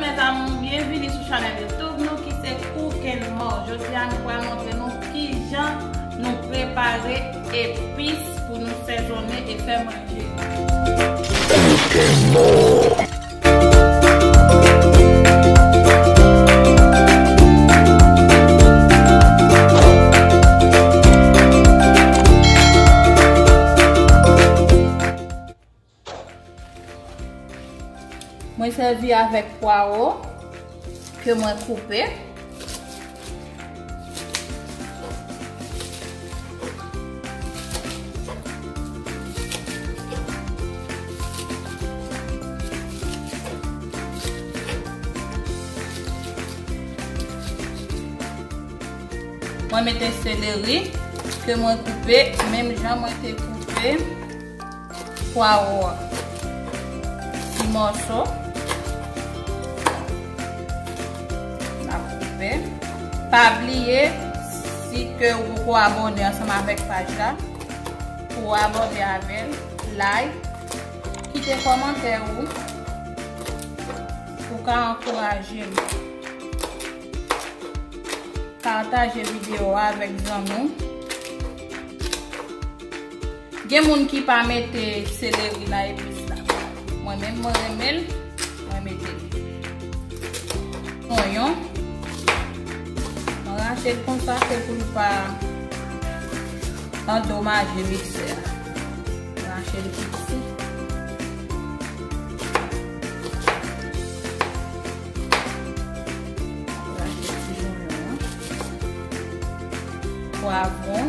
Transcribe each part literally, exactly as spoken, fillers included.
Mèdam, byenvini sou chanèl YouTube nou ki se Cook and More. Jodi a nou pral montre nou kijan nou prepare epis pou nou sèzonnen e fè manje. Cook and More. Mwen sèvi avèk pwawo ke mwen koupe. Mwen mete seleri ke mwen koupe menm jan mwen te koupe pwawo an. Ti mòso. N ap koupe. Pa bliye, si ke ou poko abòne ansanm avèk paj la, pou w abòne avè l, like, kite kòmantè ou, pou ka ankouraje m. Pataje videyo a avèk zanmi w. Gen moun ki pa mete seleri nan epis la. Mwen menm, mwen renmen l, mwen mete l. Zonyon, mwen rache l konsa, se pou l pa andomaje miksè a. Mwen rache l piti. Rache ti zonyon an. Pwavwon.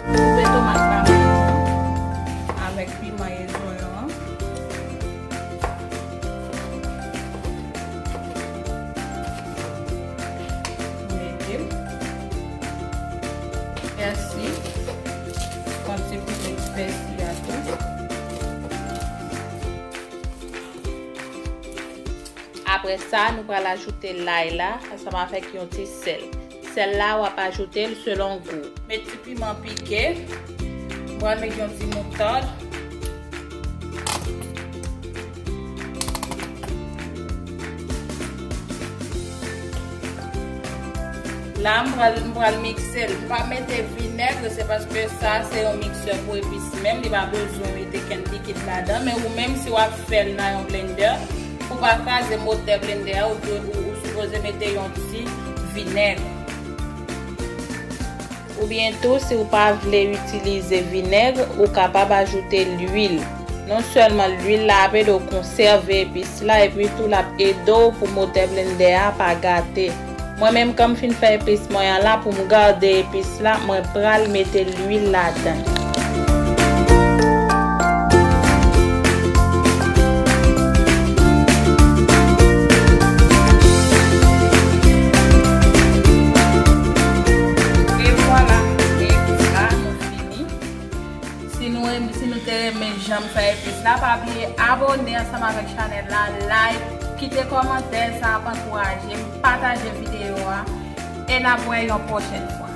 Koupe tomat pa m avèk piman e zonyon an. Mete pèsi, yon ti pete pèsi a tou. Apre sa, nou pral ajoute lay la ansanm avèk yon ti sèl. Sèl la, w ap ajoute l selon gou. Met ti piman pike. M pral met yon ti moutad. La, m pral, m pral mikse l. M pa mete vinèg, se paske sa se yon miksè pou epis menm. Li pa bezwen mete kenn likid ladan. Men ou menm, si w ap fè l nan yon blendè, pou pa kraze motè blendè a, ou dwe, ou, ou sipoze mete yon ti vinèg. Oubyen tou, si w pa vle itilize vinèg, ou kapab ajoute lwil. Non sèlman lwil la ap ede w konsève epis la, epi tou l ap ede w pou motè blendè a pa gate. Mwen menm, kan m fin fè epis mwen an la, pou m gade epis la, mwen pral mete lwil ladan. E vwala, epis la, nou fini. Si nou renmen, si nou te renmen jan m fè epis la, pa bliye abòne ansanm avèk chanèl la, like, kite kòmantè, sa ap ankouraje m, pataje videyo a, e n ap wè yon pwochèn fwa.